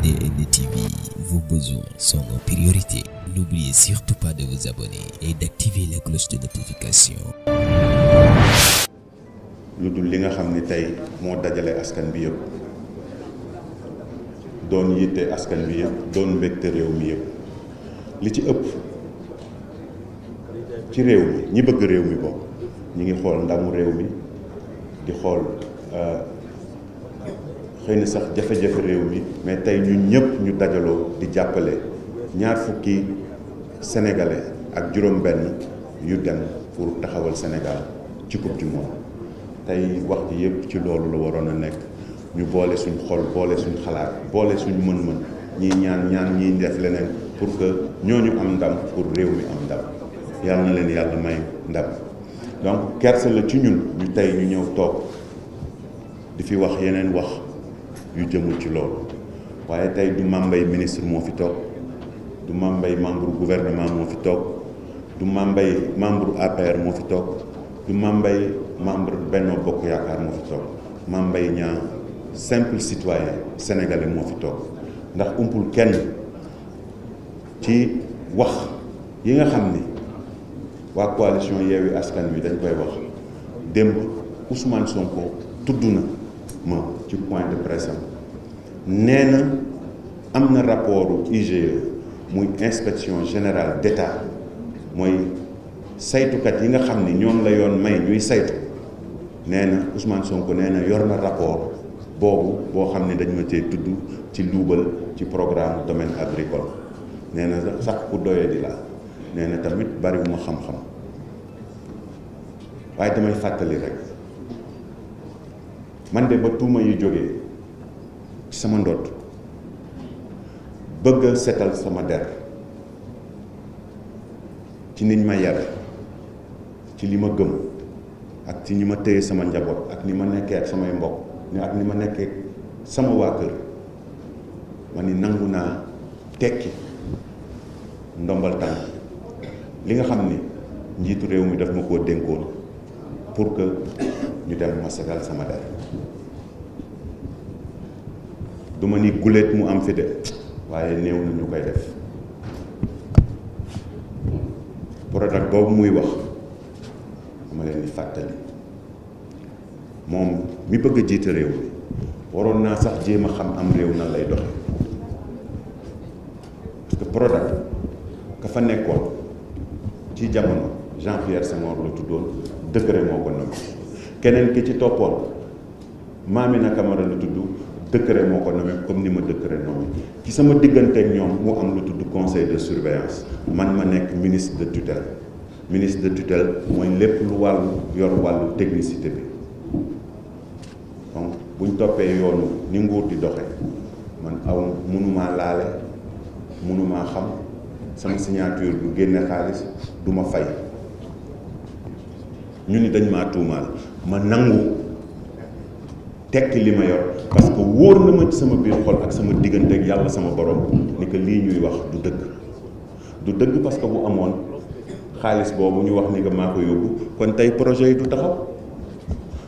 DN TV, vos besoins sont nos priorités. N'oubliez surtout pas de vous abonner et d'activer la cloche de notification. lu dul li nga xam ni tey moo dajale askan bi yëpp doon yitte askan bi yëpp doon mbégte réew mi yëpp li ci ëpp ci réew mi ñi bëgg réew mi bokk ñi ngi xool ndamu réew mi di xool xëy na sax jafe-jafe réew mi mais tey ñun ñëpp ñu dajaloo di jàppale ñaar fukki sénégalais ak juróom-benn yu dem pour taxawal Sénégal ci coupe du monde. tey wax ji yëpp ci loolu la waroon a nekk ñu boole suñ xol boole suñ xalaat boole suñ mën-mën ñii ñaan ñii def leneen pour que ñooñu am ndam pour réew mi am ndam yàlla na leen yàlla may ndam donc kersa la ci ñun ñu tey ñu ñëw toog di fi wax yeneen wax yu jëmul ci loolu waaye tey du Mame Mbaye ministre moo fi toog du Mame Mbaye membre gouvernement moo fi toog du Mame Mbaye membre APR moo fi toog du Mame Mbaye membre Benno Bokk Yaakaar moo fi toog Mame Mbaye Niang simple citoyen sénégalais moo fi toog ndax umpul kenn ci wax yi nga xam ni waa coalition Yewwi Askan Wi dañ koy wax démb Ousmane Sonko tudd na ma ci point de presse am nee na am na rapportu IGE muy inspection générale d'État mooy saytukat yi nga xam ni ñoom la yoon may ñuy saytu nee na Ousmane Sonko nee na yor na rapport boobu boo xam ne dañ ma cee tudd ci luubal ci programme domaine agricole nee na sax ku doyee di la nee na tamit bariwuma xam-xam waaye damay fàttali rek man de ba tuuma yi jógee ci sama ndodd bëgg a setal sama der ci niñ ma yar ci li ma gëm ak ci ñi ma téye sama njaboot ak ni ma nekkee ak samay mbokk ak ni ma nekkee sama waa kër ma ni nangu naa tekki ndombal tànk li nga xam ni njiitu réew mi daf ma koo dénkoon pour que ñu dem ma setal sama der du ma ni guléet mu am fi de waaye néew na ñu koy def Prodac boobu muy wax dama leen di fàttali moom mi bëgg a jiite réew mi waroon naa sax jéem a xam am réew nan lay doxe parce que Prodac ka fa nekkoon ci jamono Jean-Pierre Senghor la tuddoon décret moo ko nommé keneen ki ci toppoon Mamina Camara la tudd décret moo ko nommé comme ni ma décret nommé ci sama diggante ak ñoom mu am lu tudd conseil de surveillance man ma nekk ministre de tutelle ministre de tutelle mooy lépp lu wàllu yor wàllu technicité bi donc buñ toppee yoonu ni nguur di doxe man aw mënumaa laale mënumaa xam sama signature du génne xaalis du ma fay ñu ni dañ maa tuumaal ma nangu tekki li ma yor parce que wóor na ma ci sama biir xol ak sama diggante ak yàlla sama borom ni que lii ñuy wax du dëgg parce que bu amoon xaalis boobu ñu wax ni que maa ko yóbbu kon tey projet yi du taxaw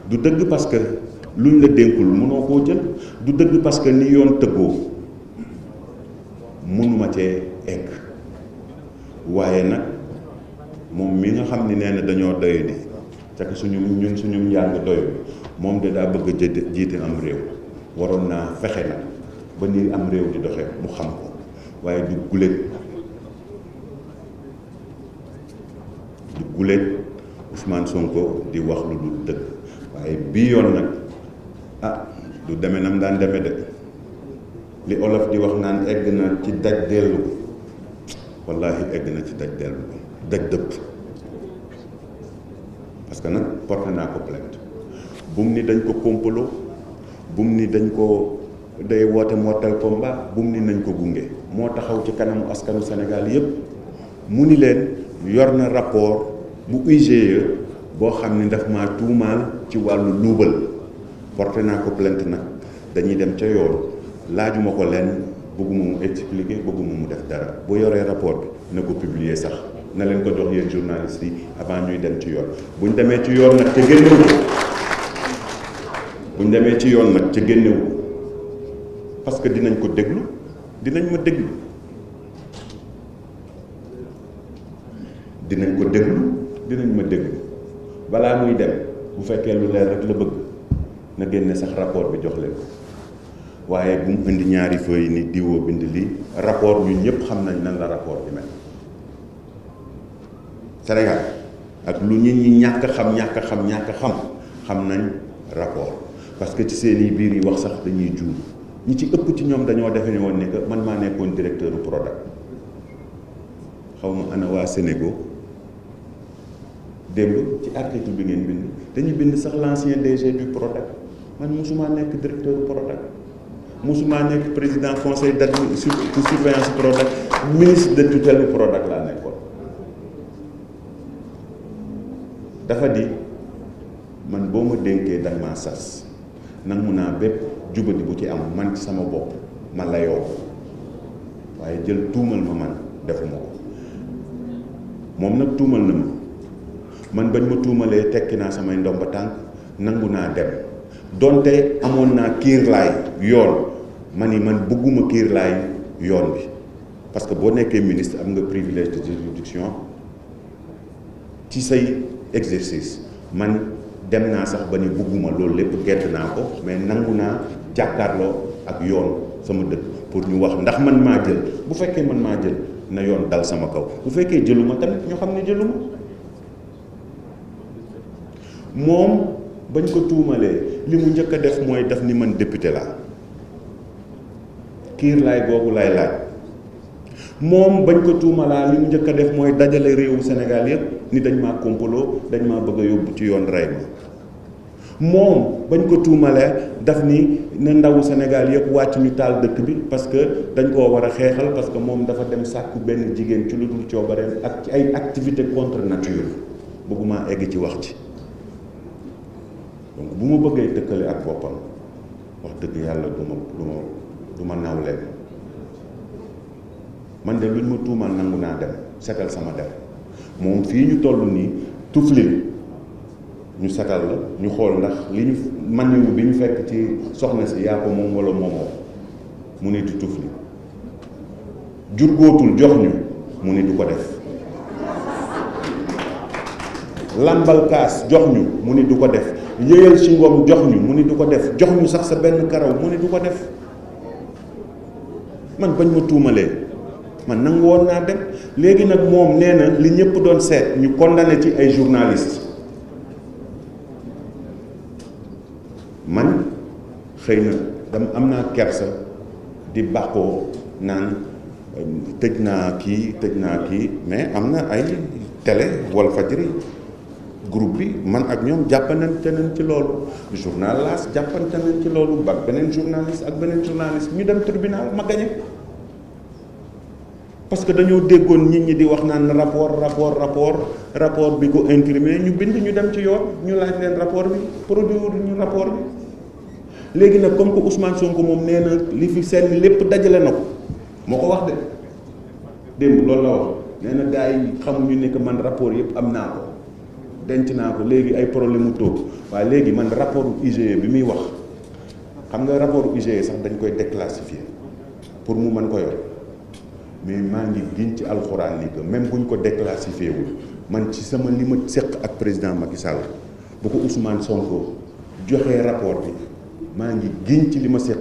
du dëgg parce que luñ la dénkul mënoo koo jël du dëgg parce que ni yoon tëggoo mënuma cee egg waaye nag moom mi nga xam ni nee na dañoo doy di fekk suñu njàng doyul moom de daa bëgg a jiite am réew waroon naa fexe nag ba ni am réew di doxe mu xam ko waaye du guléet Ousmane Sonko di wax lu dul dëgg waaye bii yoon nag du deme nam daan deme de li olof di wax naan egg na ci daj dellu wallaahi egg na ci daj dellu daj dëpp parce que nag porté naa ko plainte bum ni dañ ko complot bum ni dañ ko day woote mortel combat bum ni nañ ko gunge moo taxaw ci kanamu askanu Sénégal yépp mu ni leen yor na rapport bu IGE boo xam ni daf maa tuumaal ci wàllu luubal porté naa ko plainte nag dañuy dem ca yoon laajuma ko leen bëgguma mu expliquer bëgguma mu def dara bu yoree rapport bi na ko publier sax na leen ko jox yéen journalistes yi avant ñuy dem ci yoon buñ demee ci yoon nag ca génnewu buñ demee ci yoon nag ca génnewu parce que dinañ ko déglu dinañ ma déglu dinañ ko déglu dinañ ma déglu balaa muy dem bu fekkee lu leer rek la bëgg na génne sax rapport bi jox leen waaye bu mu indi ñaari feuilles ni diwoo bind lii rapport ñun ñëpp xam nañ nan la rapport bi mel Sénégal ak lu nit ñi ñàkk xam xam nañ rapport parce que ci seeni biir yi wax sax dañuy juum ñi ci ëpp ci ñoom dañoo defe ne woon ne que man maa nekkoon directeur u Prodac xaw ma ana waa Sénégal démb ci article bi ngeen bind dañu bind sax l'ancien DG du Prodac man mosumaa nekk directeur u Prodac mosumaa nekk président conseil de surveillance Prodac ministre de tutelle bu Prodac laa nekkoon dafa di man boo ma dénkee danga maa sas nangu naa bépp jubadi bu ci am man ci sama bopp man la yow waaye jël tuumal ma man defuma ko moom nag tuumal na ma man bañ ma tuumalee tekki naa samay ndomba tànk nangu naa dem donte amoon naa kiirlaay yoon ma ni man bëgguma kiirlaay yoon bi parce que boo nekkee ministre am nga privilège de juridiction ci say exercice man dem naa sax ba ni bëgguma loolu lépp gedd naa ko mais nangu naa jàkkaarloo ak yoon sama dëkk pour ñu wax ndax man maa jël bu fekkee man maa jël na yoon dal sama kaw bu fekkee jëluma tamit ñoo xam ne jëluma moom bañ ko tuumalee li mu njëkk a def mooy def ni man député laa kiir laay googu lay laaj moom bañ ko tuumalaa li mu njëkk a def mooy dajale réewu Sénégal yëpp ni dañ maa kompaloo dañ maa bëgg a yóbbu ci yoon rey ma moom bañ ko tuumalee daf ni na ndawu Sénégal yëpp wàcc ñu taal dëkk bi parce que dañ koo war a xeexal parce que moom dafa dem sàkku benn jigéen ci lu dul coobareem ak ci ay activité contre nature bëgguma egg ci wax ci donc bu ma bëggee tëkkale ak boppam wax dëgg yàlla du ma naaw leen man de luñ ma tuumal nangu naa dem setal sama der moom fii ñu toll nii tuflil ñu setal la ñu xool ndax li ñu maniwu bi ñu fekk ci soxna si yaa ko moom wala moomoo mu ne du tufli jurgóotul jox ñu mu ne du ko def lambal kaas jox ñu mu ni du ko def yëyal si ngoom jox ñu mu ni du ko def jox ñu sax sa benn karaw mu ni du ko def man bañ ma tuumalee man nangu woon naa dem léegi nag moom nee na li ñëpp doon seet ñu condamné ci ay journalistes man xëy na dama am naa kersa di bàkkoo naan tëj naa kii mais am na ay télé Walfadjri groupe bi man ak ñoom jàppante nañ ci loolu journal L'As jàppante nañ ci loolu ba beneen journaliste ak beneen journaliste ñu dem tribunal ma gañe parce que dañoo déggoon nit ñi di wax naan rapport bi ko incriminé ñu bind ñu dem ci yoon ñu laaj leen rapport bi produire ñu rapport bi léegi nag comme que Ousmane Sonko moom nee na li fi seen lépp dajale na ko moo ko wax de démb loolu la wax nee na gars yi xamuñu ne que man rapport yëpp am naa ko denc naa ko léegi ay problème mu toog waaye léegi man rapport IGE bi muy wax xam nga rapport IGE sax dañ koy déclassifier pour mu mën ko yor mais maa ngi giñ ci alxuraan ni que même buñ ko déclassifié wul man ci sama li ma seq ak président Macky Sall bu ko Ousmane Sonko joxee rapport bi maa ngi giñ ci li ma seq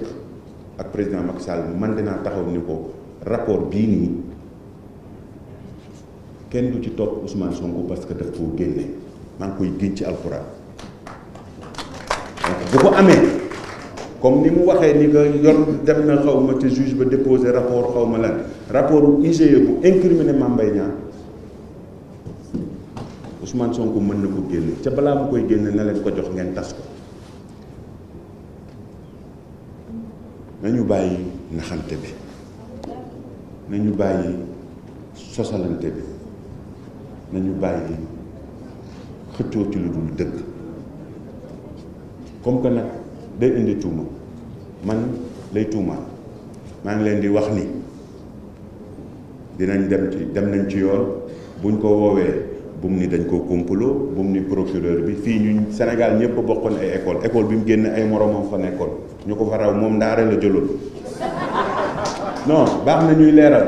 ak président Macky Sall man dinaa taxaw ni ko rapport bii nii kenn du ci topp Ousmane Sonko parce que daf koo génne maa ngi koy giñ ci alxuraan donc bu ko amee comme ni mu waxee ni que yoon dem na xaw ma te juge ba déposer rapport xaw ma lan rapport IGE bu incriminé Mame Mbaye Niang Ousmane Sonko mën na ko génne ca balaa mu koy génne na leen ko jox ngeen tas ko nañu bàyyi naxante bi nañu bàyyi sosalante bi nañu bàyyi xëccoo ci lu dul dëgg comme que nag day indi tuuma man lay tuumaal maa ngi leen di wax ni dem nañ ci yoon buñ ko woowee bu mu ni dañ koo complot bu mu ni procureur bi fii ñu Sénégal ñëpp bokkoon ay école bi mu génn ay moromam fa nekkoon ñu ko fa raw moom ndaare la jëloon non baax na ñuy leeral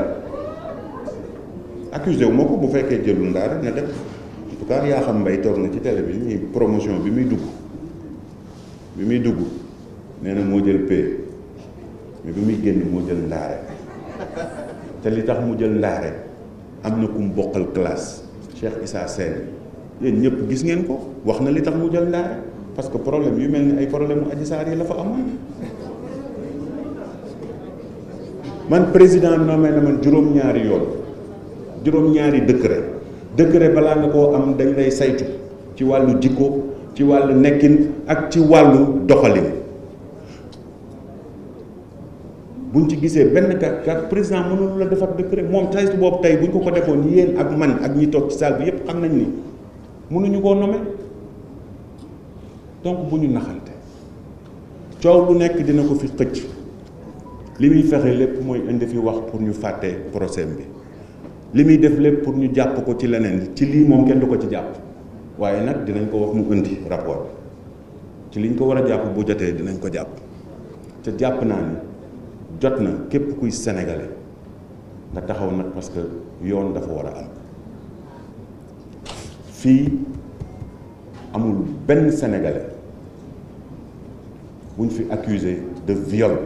accusé wu ma ko bu fekkee jëlul ndaare na def en tout cas yaa xam mbay toog na ci télé bi nii promotion bi muy dugg nee na moo jël paie mais bi muy génn moo jël ndaare te li tax mu jël ndaare am na ku mu bokkal classe Cheikh Issa Sène yéen ñëpp gis ngeen ko wax na li tax mu jël ndaare parce que problème yu mel ni ay problème mu Adji Sarr yi la fa amoon man président nommé na man juróom-ñaari yoon juróom-ñaari décret balaa nga koo am dañ lay saytu ci wàllu jikko ci wàllu nekkin ak ci wàllu doxalin buñ ci gisee benn kat président mënul la defar décret moom saytu boobu tey buñ ko defoon yéen ak man ak ñi toog ci salle bi yépp xam nañ ni mënuñu koo nommer donc bu ñu naxante coow lu nekk dina ko fi xëcc li muy fexe lépp mooy indi fi wax pour ñu fàtte procès bi li muy def lépp pour ñu jàpp ko ci leneen ci lii moom kenn du ko ci jàpp waaye nag dinañ ko wax mu indi rapport bi ci liñ ko war a jàpp bu jotee dinañ ko jàpp te jàpp naa ni jot na képp kuy sénégalais nga taxaw nag parce que yoon dafa war a am fii amul benn sénégalais buñ fi accusé de viol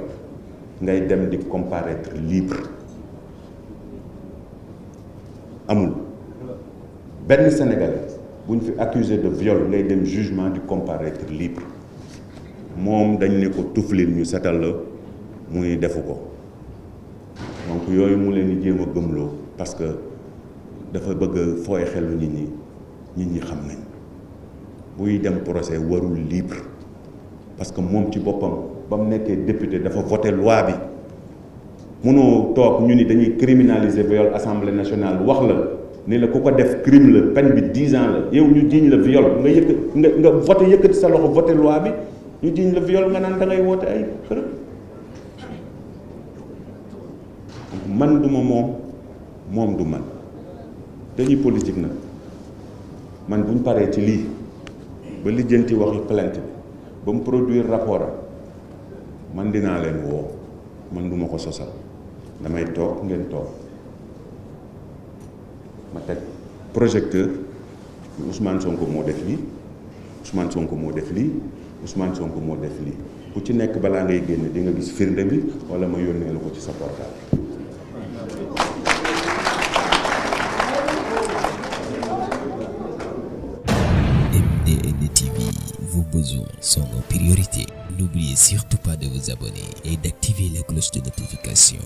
ngay dem di comparaître libre amul benn sénégalais buñ fi accusé de viol ngay dem jugement di comparaître libre moom dañ ne ko tuflil ñu setal la muy defu ko donc yooyu mu leen di jéem a gëmloo parce que dafa bëgg a fooy xelu nit ñi xam nañ buy dem procès warul libre parce que moom ci boppam ba mu nekkee député dafa voté loi bi mënoo toog ñu ni dañuy criminaliser viol assemblée nationale wax la ni la ku ko def crime la peine bi 10 ans la yow ñu jiiñ la viol nga voté yëkkati sa loxo voté loi bi ñu jiiñ la viol nga naan da ngay woote ay xërëb man duma moom du man dañuy politique nag man buñ paree ci lii ba lijjanti waxi plainte bi ba mu produire rapport man dinaa leen woo man duma ko sosal damay toog ngeen toog ma teg projecteur Ousmane Sonko moo def lii Ousmane Sonko moo def lii Ousmane Sonko moo def lii ku ci nekk balaa ngay génn di nga gis firnde bi wala ma yónnee la ko ci sa portable. MDN TV, vos besoins sont nos priorités. N'oubliez surtout pas de vous abonner et d'activer la cloche de notification.